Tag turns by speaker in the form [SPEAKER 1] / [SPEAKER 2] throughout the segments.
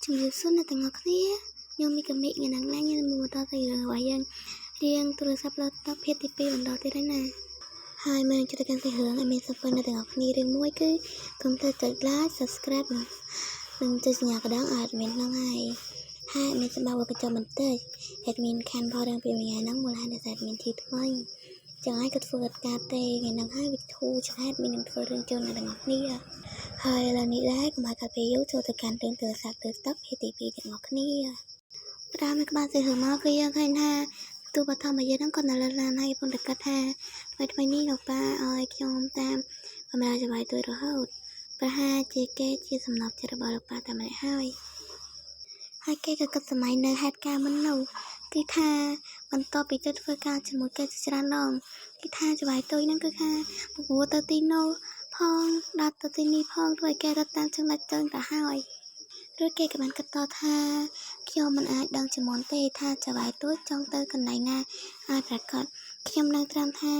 [SPEAKER 1] ជំរាបសួរអ្នកទាំងអស់គ្នាខ្ញុំមីកាមីថ្ងៃហ្នឹងឡើងខ្ញុំមកបន្តទៅរឿងរបស់យើងរៀងទូរស័ព្ទលើតុភាគទី2បន្តទៀតហើយណាហើយមិននឹងជួយកាន់សាច់រឿងឲ្យមានសុខអ្នកទាំងអស់គ្នារឿងមួយគឺកុំភ្លេចចុច like subscribe និងចុចសញ្ញាកណ្ដឹងឲ្យ admin ហ្នឹងហើយហើយ admin សម្រាប់កញ្ចក់បន្តិច admin ខានផលរឿងពីមួយថ្ងៃហ្នឹងមូលហេតុដែល admin ធីថ្មីចឹងហើយក៏ធ្វើការទេថ្ងៃហ្នឹងហើយវិធូឆ្លាតមាននឹងធ្វើរឿងជូនអ្នកទាំងអស់គ្នាហើយឥឡូវនេះដែរកុំឲ្យកាត់ពេលយូរចូលទៅកាន់រឿងទូរស័ព្ទលើតុភាគទី2ទាំងអស់គ្នាតាមនៅក្បាលសាច់រឿងមកគឺយើងឃើញថាទូបឋមយើងហ្នឹងគាត់នៅលើឡានហើយកំពុងតែគិតថាថ្មីថ្មីនេះលោកប៉ាឲ្យខ្ញុំតាមបំរើចៅហ្វាយទួយរហូតប្រហែលជាគេជាសំណប់ចិត្តរបស់លោកប៉ាតែម្នាក់ហើយហើយគេក៏គិតសម័យនៅហេតុការណ៍មុននោះគឺថាបន្ទាប់ពីទៅធ្វើការជាមួយគេជាច្រើនដងគឺថាចៅហ្វាយទួយហ្នឹងគឺថាពពោះទៅទីនោះផងដល់ទៅទីនេះផងធ្វើឲ្យគេរត់តាមចឹងដាច់ជើងទៅហើយរួចគេក៏បានគិតតថាខ្ញុំមិនអាចដឹងជាមុនទេថាចៅហ្វាយទួយចង់ទៅកន្លែងណាឲ្យប្រាកដខ្ញុំនឹងត្រឹមថា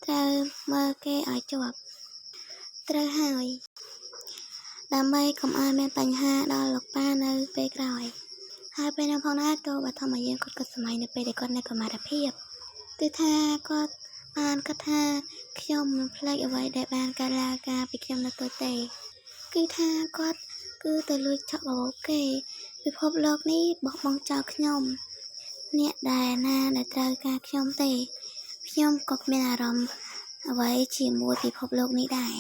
[SPEAKER 1] ត្រូវមើលគេឲ្យជាប់ត្រូវហើយដើម្បីកុំឲ្យមានបញ្ហាដល់លោកប៉ានៅពេលក្រោយហើយពេលនោះផងដែរតើបើធម្មយើងគាត់គិតសម័យនៅពេលដែលគាត់នៅកុមារភាពគឺថាគាត់បានគិតថាខ្ញុំមិនភ្លេចអ្វីដែលបានកើតឡើងកាលពីខ្ញុំនៅតូចទេគឺថាគាត់គឺទៅលួចឆក់បបោកគេពិភពលោកនេះបោះបង់ចោលខ្ញុំអ្នកដែលណាដែលត្រូវការខ្ញុំទេខ្ញុំក៏គ្មានអារម្មណ៍អ្វីជាមួយពិភពលោកនេះដែរ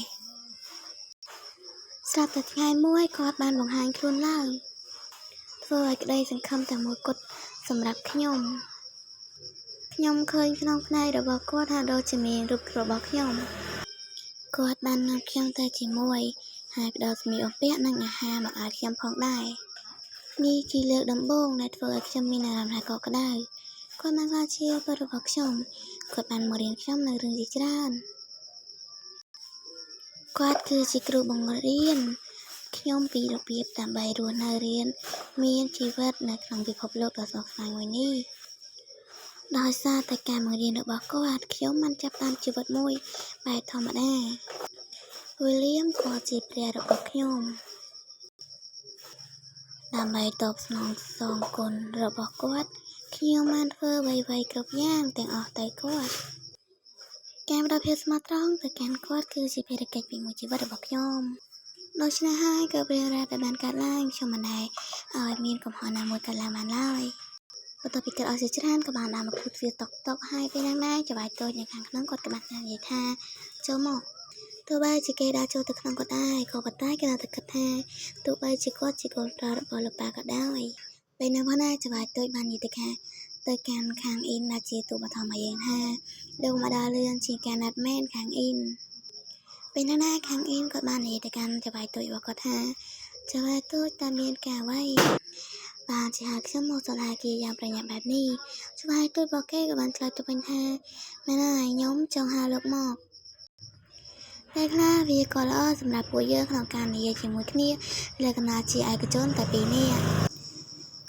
[SPEAKER 1] ស្រាប់តែថ្ងៃមួយគាត់បានបង្ហាញខ្លួនឡើងធ្វើឲ្យក្តីសង្ឃឹមតែមួយគត់សម្រាប់ខ្ញុំខ្ញុំឃើញក្នុងភ្នែករបស់គាត់ហាក់ដូចជាមានរូបរបស់ខ្ញុំគាត់បាននាំខ្ញុំទៅជាមួយហើយផ្ដល់សម្លៀកបំពាក់និងអាហារមកឲ្យខ្ញុំផងដែរនេះជាលើកដំបូងដែលធ្វើឲ្យខ្ញុំមានអារម្មណ៍ថាកក់ក្ដៅគាត់បានក្លាយជាឪរបស់ខ្ញុំគាត់បានមករៀនខ្ញុំនៅរឿងជាច្រើនគាត់គឺជាគ្រូបង្រៀនខ្ញុំពីរបៀបដើម្បីរស់នៅរៀនមានជីវិតនៅក្នុងពិភពលោកដ៏ស្មុគស្មាញមួយនេះដោយសារតែការបង្រៀនរបស់គាត់ខ្ញុំបានចាប់ផ្ដើមជីវិតមួយបែបធម្មតាវីល្លៀមក៏ជាព្រះរបស់ខ្ញុំដើម្បីតបស្នងសងគុណរបស់គាត់ខ្ញុំបានធ្វើអ្វីៗគ្រប់យ៉ាងទាំងអស់ទៅគាត់ការផ្ដល់ភាពស្មោះត្រង់ទៅកាន់គាត់គឺជាភារកិច្ចពីមួយជីវិតរបស់ខ្ញុំដូច្នេះហើយក៏រឿងរ៉ាវដែលបានកើតឡើងខ្ញុំមិនដែលឲ្យមានកំហុសណាមួយកើតឡើងបានឡើយបន្ទាប់ពីគិតអស់ជាច្រើនក៏បានដើរមកគូទវាតុកតុកហើយពេលហ្នឹងដែរចៅហ្វាយតូចនៅខាងក្នុងគាត់ក៏បាននិយាយថាចូលមកទោះបីជាគេដើរចូលទៅក្នុងក៏ដែរក៏ប៉ុន្តែគេនៅតែគិតថាទោះបីជាគាត់ជាកូនប្រុសរបស់លោកប៉ាក៏ដោយពេលហ្នឹងផងដែរចៅហ្វាយតូចបាននិយាយទៅថាទៅកាន់ខាងអ៊ីនដែលជាទូបឋមយើងថាលោកមកដល់លឿនជាងការណាត់មែនខាងអ៊ីនពេលហ្នឹងដែរខាងអ៊ីនគាត់បាននិយាយទៅកាន់ចៅហ្វាយតូចរបស់គាត់ថាចៅហ្វាយតូចតើមានការអ្វីបានជាហៅខ្ញុំមកសាលាគារយ៉ាងប្រញាប់បែបនេះចៅហ្វាយតូចរបស់គេក៏បានឆ្លើយទៅវិញថាមែនហើយខ្ញុំចង់ហៅលោកមកពេលខ្លះវាក៏ល្អសម្រាប់ពួកយើងក្នុងការនិយាយជាមួយគ្នាលក្ខណៈជាឯកជនតែពីរនាក់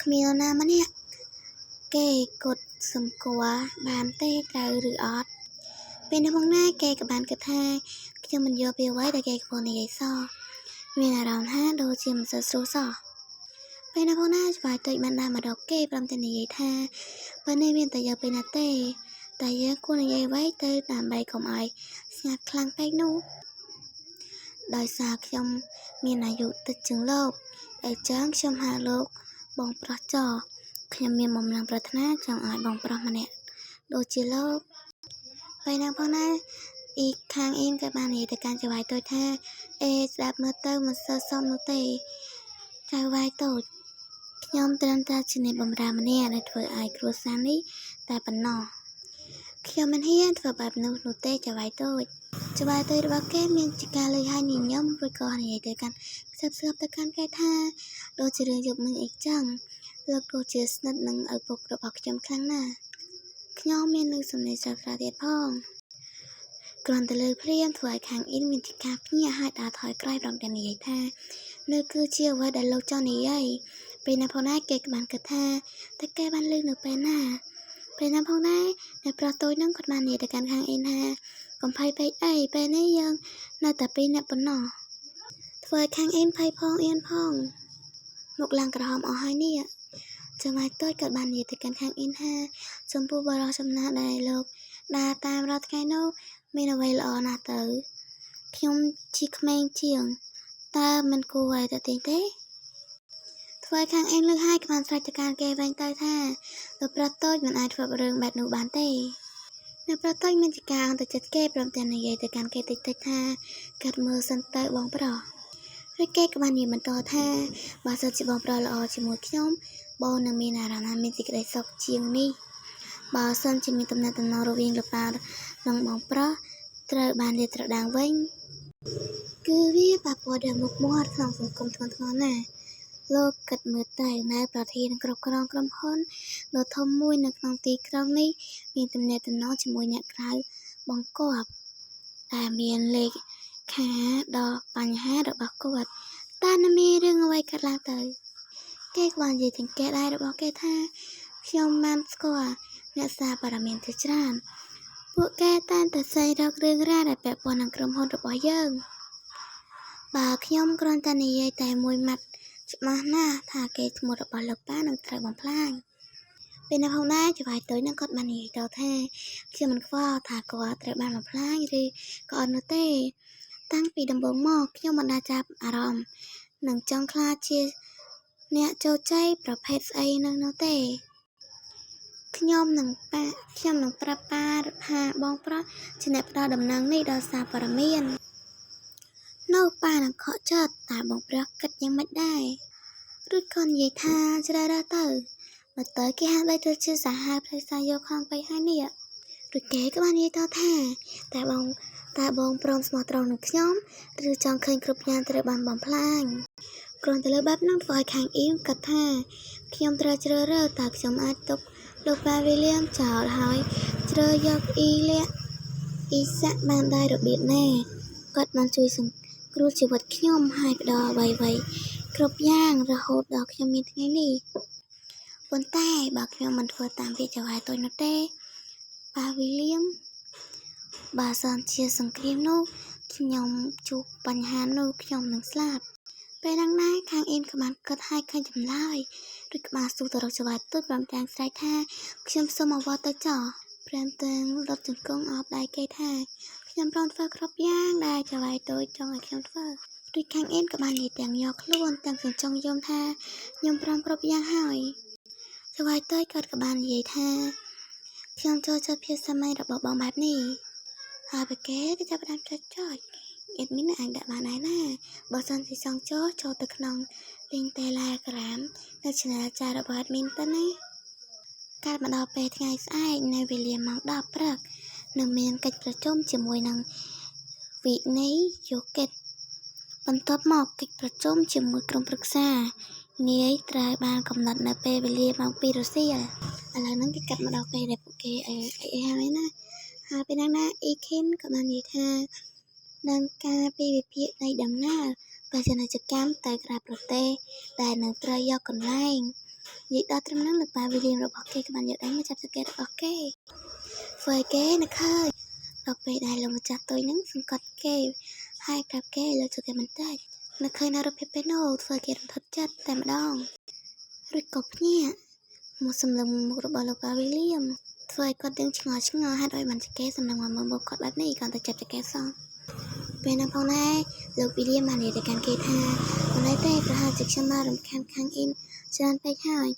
[SPEAKER 1] គ្មាននរណាម្នាក់គេគត់សម្គាល់បានទេត្រូវឬអត់ពេលនេះផងណាគេក៏បានគិតថាខ្ញុំមិនយល់ពីអ្វីដែលគេកំពុងនិយាយសោះមានអារម្មណ៍ថាដូចជាមិនសូវស្រួលសោះពេលនេះផងណាចៅហ្វាយតូចបានដើរមករកគេព្រមទាំងនិយាយថាពេលនេះមានតែយើងពេលណាទេតែយើងគួរនិយាយអ្វីទៅដើម្បីកុំឲ្យស្ងាត់ខ្លាំងពេកនោះដោយសារខ្ញុំមានអាយុតិចជាងលោកអញ្ចឹងខ្ញុំហៅលោកបងប្រុសចោខ្ញុំមានបំណងប្រាថ្នាចង់ឲ្យបងប្រុសម្នាក់ដូចជាលោកពេលហ្នឹងផងណាអ៊ីខាងអ៊ីនក៏បាននិយាយទៅកាន់ចៅហ្វាយតូចថាអេស្ដាប់មើលទៅមិនសូវសមនោះទេចៅហ្វាយតូចខ្ញុំត្រឹមតែជាអ្នកបម្រើម្នាក់ដែលធ្វើឲ្យគ្រួសារនេះតែប៉ុណ្ណោះខ្ញុំមិនហ៊ានធ្វើបែបនោះនោះទេចៅហ្វាយតូចចៅហ្វាយតូចរបស់គេមានជាការលើឲ្យញញឹមរួចក៏និយាយទៅកាន់ខ្សឹបស្ងប់ទៅកាន់គេថាដូចជារឿងយប់មិញអីចឹងលោកក៏ជាស្និទ្ធនឹងឪពុករបស់ខ្ញុំខ្លាំងណាស់ខ្ញុំមាននឹងសំណេរស្រាប់ៗទៀតផងគ្រាន់តែលើភ្លាមធ្វើឲ្យខាងអ៊ីនមានជាការភ្ញាក់ហើយដើរថយក្រោយព្រមទាំងនិយាយថានៅគឺជាអ្វីដែលលោកចង់និយាយពេលណាផងដែរគេក៏បានគិតថាតើគេបានលើកនៅពេលណាពេលណាផងដែរអ្នកប្រុសតូចហ្នឹងគាត់បាននិយាយទៅកាន់ខាងអ៊ីនថាកុំភ័យពេកអីពេលនេះយើងនៅតែពីរនាក់ប៉ុណ្ណោះធ្វើឲ្យខាងអ៊ីនភ័យផងអៀនផង មុខឡើងក្រហមអស់ហើយនេះចៅម៉ែតូចក៏បាននិយាយទៅកាន់ខាងអ៊ីនថាចំពោះបរិសចំណាស់ដែលលោកដើរតាមរាល់ថ្ងៃនោះមានអ្វីល្អណាស់ទៅខ្ញុំជាក្មេងជាងតើមិនគួរឲ្យទៅទេទេធ្វើឲ្យខាងអ៊ីនលើកហើយក៏បានស្រែកទៅកាន់គេវិញទៅថាលោកប្រុសតូចមិនអាចធ្វើរឿងបែបនោះបានទេនៅប្រុសតូចមានជាការអន្តចិត្តគេព្រមទាំងនិយាយទៅកាន់គេតិចៗថាកាត់មើលសិនទៅបងប្រុសឬគេក៏បាននិយាយបន្តថាបើសិនជាបងប្រុសល្អជាមួយខ្ញុំបងនឹងមានអារម្មណ៍ថាមានសេចក្តីសុខជាងនេះបើសិនជាមានទំនាក់ទំនងរវាងលោកប៉ានិងបងប្រុសត្រូវបានលាតត្រដាងវិញគឺវាប៉ះពាល់ដល់មុខមាត់ក្នុងសង្គមធ្ងន់ធ្ងរណាស់លោកគិតមើលទៅនៅប្រធានគ្រប់គ្រងក្រុមហ៊ុនដ៏ធំមួយនៅក្នុងទីក្រុងនេះមានទំនាក់ទំនងជាមួយអ្នកក្រៅបង្គាប់ដែលមានលេខាដល់បញ្ហារបស់គាត់តើនឹងមានរឿងអ្វីកើតឡើងទៅគេក៏បាននិយាយទាំងកេះដែររបស់គេថាខ្ញុំបានស្គាល់អ្នកសារព័ត៌មានជាច្រើនពួកគេតែងតែស្វែងរករឿងរ៉ាវដែលពាក់ព័ន្ធនឹងក្រុមហ៊ុនរបស់យើងបើខ្ញុំគ្រាន់តែនិយាយតែមួយម៉ាត់ច្បាស់ណាស់ថាគេឈ្មោះរបស់លោកប៉ានឹងត្រូវបំផ្លាញពេលនៅផងដែរចៅហ្វាយតូចនឹងគាត់បាននិយាយតថាខ្ញុំមិនខ្វល់ថាគាត់ត្រូវបានបំផ្លាញឬក៏អត់នោះទេតាំងពីដំបូងមកខ្ញុំមិនដែលចាប់អារម្មណ៍នឹងចង់ក្លាយជាអ្នកជោគជ័យប្រភេទស្អីនឹងនោះទេខ្ញុំនឹងប៉ាខ្ញុំនឹងប្រាប់ប៉ាថាបងប្រុសជាអ្នកផ្ដល់ដំណឹងនេះដល់សារព័ត៌មាននោះប៉ានឹងខកចិត្តតើបងប្រុសគិតយ៉ាងម៉េចដែររួចក៏និយាយថាជ្រើសរើសទៅបើទៅគេហាក់បីទៅជាសាហាវប្រេសាយកខំពេកហើយនេះរួចគេក៏បាននិយាយតថាតែបងតើបងព្រមស្មោះត្រង់នឹងខ្ញុំឬចង់ឃើញគ្រប់យ៉ាងត្រូវបានបំផ្លាញគ្រាន់តែលើបែបនោះធ្វើឲ្យខាងអ៊ីមគិតថាខ្ញុំត្រូវជ្រើសរើសតើខ្ញុំអាចទុកលោកប៉ាវីលៀមចោលហើយជ្រើសយកអ៊ីលាក់អ៊ីសាក់បានដែររបៀបណាគាត់បានជួយសង្គ្រោះជីវិតខ្ញុំហើយផ្ដល់អ្វីៗគ្រប់យ៉ាងរហូតដល់ខ្ញុំមានថ្ងៃនេះប៉ុន្តែបើខ្ញុំមិនធ្វើតាមវាចៅហ្វាយតូចនោះទេប៉ាវីលៀមបើសិនជាសង្គ្រាមនោះខ្ញុំជួបបញ្ហានោះខ្ញុំនឹងស្លាប់ពេលហ្នឹងដែរខាងអ៊ីនក៏បានគិតឲ្យឃើញចម្លើយរួចក្បាលស៊ូទៅរកចៅហ្វាយតូចព្រមទាំងស្រែកថាខ្ញុំសូមអវរទៅចោះព្រមទាំងលុតជង្គង់អោបដៃគេថាខ្ញុំព្រមធ្វើគ្រប់យ៉ាងដែលចៅហ្វាយតូចចង់ឲ្យខ្ញុំធ្វើរួចខាងអ៊ីនក៏បាននិយាយទាំងញ័រខ្លួនទាំងសញ្ចង់យំថាខ្ញុំព្រមគ្រប់យ៉ាងហើយចៅហ្វាយតូចគាត់ក៏បាននិយាយថាខ្ញុំចូលចិត្តភាពសាមញ្ញរបស់បងបែបនេះហើយបើគេក៏ចាប់ផ្ដើមចុចចុចអេដមីនអាចដាក់បានដែរណាបើសិនជាចង់ចូលចូលទៅក្នុង link Telegram នៅ Channel ចារបស់ admin ទៅណាកាលមកដល់ពេលថ្ងៃស្អែកនៅវេលាម៉ោង10ព្រឹកនឹងមានកិច្ចប្រជុំជាមួយនឹងវិន័យយោគិតបន្ទាប់មកកិច្ចប្រជុំជាមួយក្រុមប្រឹក្សានាយត្រូវបានកំណត់នៅពេលវេលាម៉ោង2រសៀលឥឡូវហ្នឹងគេកាត់មកដល់ពេលដែលពួកគេអីអីហើយណាហើយពេលហ្នឹងណាអ៊ីខិនក៏បាននិយាយថានឹងការពីវិភាគនៃដំណើរបេសកកម្មទៅក្រៅប្រទេសដែលនឹងត្រូវយកកន្លែងនិយាយដល់ត្រឹមហ្នឹងលោកប៉ាវីលៀមរបស់គេក៏បានយកដៃមកចាប់សង្កេតរបស់គេធ្វើឲ្យគេនឹកឃើញដល់ពេលដែលលោកម្ចាស់តុយហ្នឹងសង្កត់គេហើយប្រាប់គេលើកគេបន្តិចនឹកឃើញនៅរូបភាពពេលនោះធ្វើឲ្យគេរន្ធត់ចិត្តតែម្ដងរួចក៏ភ្ញាក់មកសម្លឹងមុខរបស់លោកប៉ាវីលៀមធ្វើឲ្យគាត់ទាំងឆ្ងល់ឆ្ងល់ហេតុអីបានជាគេសម្លឹងមកមើលមុខគាត់បែបនេះគាត់ទៅចាប់ចកេសោះពេលហ្នឹងផងដែរលោកវីលៀមបាននិយាយទៅកាន់គេថាមិនអីទេប្រហែលជាខ្ញុំមករំខានខាងអ៊ីនច្រើនពេកហើយ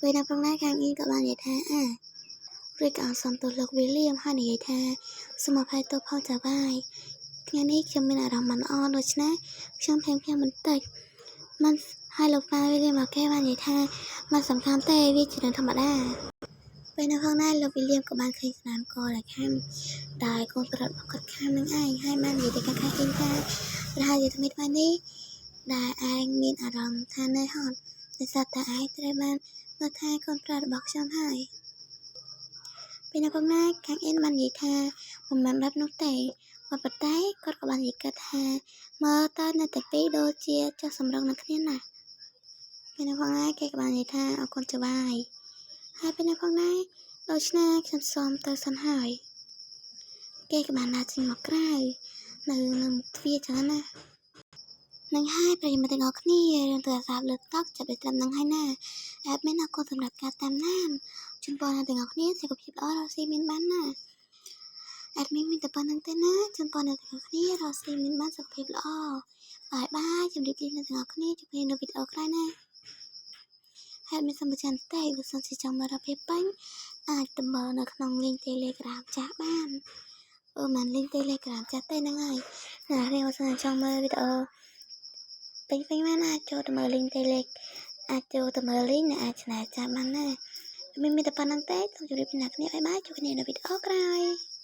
[SPEAKER 1] ពេលហ្នឹងផងដែរខាងអ៊ីនក៏បាននិយាយថាអារួចក៏អសុំទោសលោកវីលៀមហើយនិយាយថាសូមអភ័យទោសផងចាបាយថ្ងៃនេះខ្ញុំមានអារម្មណ៍មិនល្អដូច្នេះខ្ញុំភៀងភៀងបន្តិចមិនហើយលោកប៉ាវីលៀមមកគេបាននិយាយថាមិនសំខាន់ទេវាជារឿងធម្មតាពេលនៅខាងដែរលោកវីលៀមក៏បានឃើញស្នាមកដែលខាំដោយកូនប្រុសរបស់គាត់ខាំនឹងឯងហើយបាននិយាយទៅកាន់ខាងអ៊ីនថាប្រហែលជាថ្មីថ្មីនេះដែលឯងមានអារម្មណ៍ថានឿយហត់ដោយសារតែឯងត្រូវបានមើលថែកូនប្រុសរបស់ខ្ញុំហើយពេលនៅផងដែរខាងអ៊ីនបាននិយាយថាមិនមែនបែបនោះទេគាត់ប៉ុន្តែគាត់ក៏បាននិយាយគិតថាមើលតើនៅតែពីរដូចជាចុះសម្រុងនឹងគ្នាណាស់ពេលនៅផងដែរគេក៏បាននិយាយថាអរគុណចៅបាយហើយពេលនៅផងដែរដូច្នេះខ្ញុំសូមទៅសិនហើយគេក៏បានដើរចេញមកក្រៅនៅនៅមុខទ្វារចឹងណា នឹងហើយប្រិយមិត្តទាំងអស់គ្នារឿងទូរស័ព្ទលើតុចាប់ទៅត្រឹមនឹងហើយណា admin អរគុណសម្រាប់ការតាមដានជូនពរអ្នកទាំងអស់គ្នាសុខភាពល្អរកស៊ីមានបានណា admin មានតែប៉ុណ្ណឹងទេណាជូនពរអ្នកទាំងអស់គ្នារកស៊ីមានបានសុខភាពល្អ bye bye ជម្រាបលាអ្នកទាំងអស់គ្នាជួបគ្នានៅវីដេអូក្រោយណាហើយមានសម្បត្តិតែបើសិនជាចង់មើលភាពពេញអាចទៅមើលនៅក្នុង link Telegram ចាស់បានអឺមិន link Telegram ចាស់ទេហ្នឹងហើយណារៀងបើសិនចង់មើលវីដេអូពេញពេញបានអាចចូលទៅមើល link Telegram អាចចូលទៅមើល link និងអាច channel ចាស់បានណាមានមានតែប៉ុណ្ណឹងទេសូមជម្រាបលាអ្នកគ្នាbye bye ជួបគ្នានៅវីដេអូក្រោយ។